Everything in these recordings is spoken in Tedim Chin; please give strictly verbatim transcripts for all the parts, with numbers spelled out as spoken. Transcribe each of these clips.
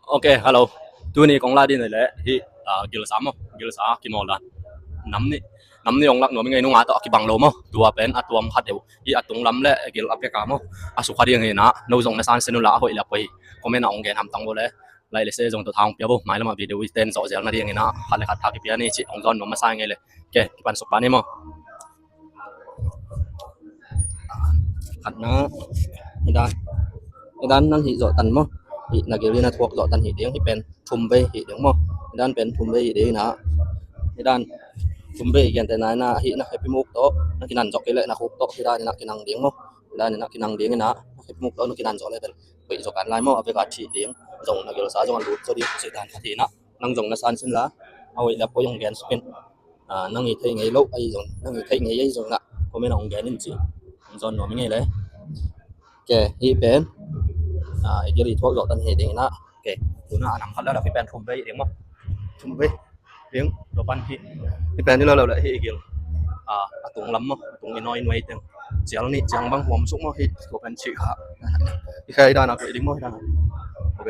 Ok, hello. Tuni kong la ding le hi, ah, gilsa maw, gilsa kimawl dan. Nam nih, nam nih hong lak nuam ing ei, nunga tawh a kibang lo maw. Tua pen a tuam khat deuh. Hi a tung lam le gil a pek a maw, a sukha ding hi na. No zong na san sen uh la, a hoih le a poi comment ah hong gen hamtang bo le. Like le share zong tawh tha hong pia bo. Mailam ah video i ten zawh zel nading hi na. Khat le khat tha kipia ni cih hong zawn nuam masa ing ei le. Ok, kipan suk pah ni maw. Khatna, hi dan, hi dan nang hih zawh tan maw. Hih na gil in a thuak zawh tan hih ding, hih pen thum vei hih ding maw. Hi dan pen thum vei hih ding hi na. Hi dan thum vei gentehna hi na, hih na khepi muk tawh na kinan zawh kei leh na khuk tawh hi dan hi na kinang ding maw. Hi dan hi na kinang ding hi na, na khepi muk tawh na kinan zawh leh pen hoih zaw kan lai maw, a vek a thih ding, zong na gilsa zong a lut zaw ding cih dan khat hi na. Nang zong na san sin la, a hoih le a poi hong gen suk in. Ah, nang i theih ngei lo ahi zong, nang i theih ngei ahi zong na comment ah hong gen in ci. Hong zawn nuam ing ei le. Ok, hih pen, ah, i gil i thuak zawh tan hi ding hi na. Ok, tu na a nam khat le la, hih pen thum vei ding maw. Thum vei ding, tua pan hih, hih pen i lo lo le hih i gil, ah, a tung lam maw, a tung i nawi nuai teng. Cial nih ciang bang huam suk maw, hih tua pen cih kha. Hih kha hi dan a koih ding maw, hi dan a. Ok.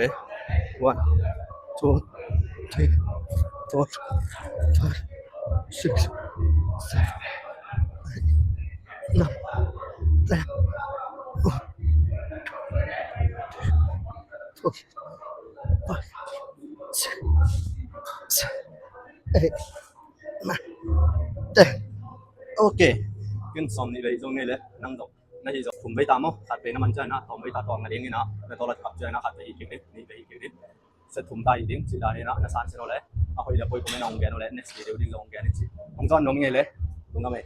One, two, three, four, five, six, seven, eight, nine, ten, eleven, twelve, five, six, seven, eight, nine, ten. Ok. Kin sawm nih vei zong ngei le, nang zong na hih zawh thum vei ta maw. Khat vei na man ciang na, tawm vei ta tawm na ding hi na. Na tawlat kap ciang na khat vei hih kik ding, nih vei hih kik ding. Set thum ta hih ding cih dan hi na, na san sin uh le. A hoih le a poi comment ah hong gen uh le, next video ding zong hong gen in ci. Hong zawn nuam ing ei le. Lungdam ei.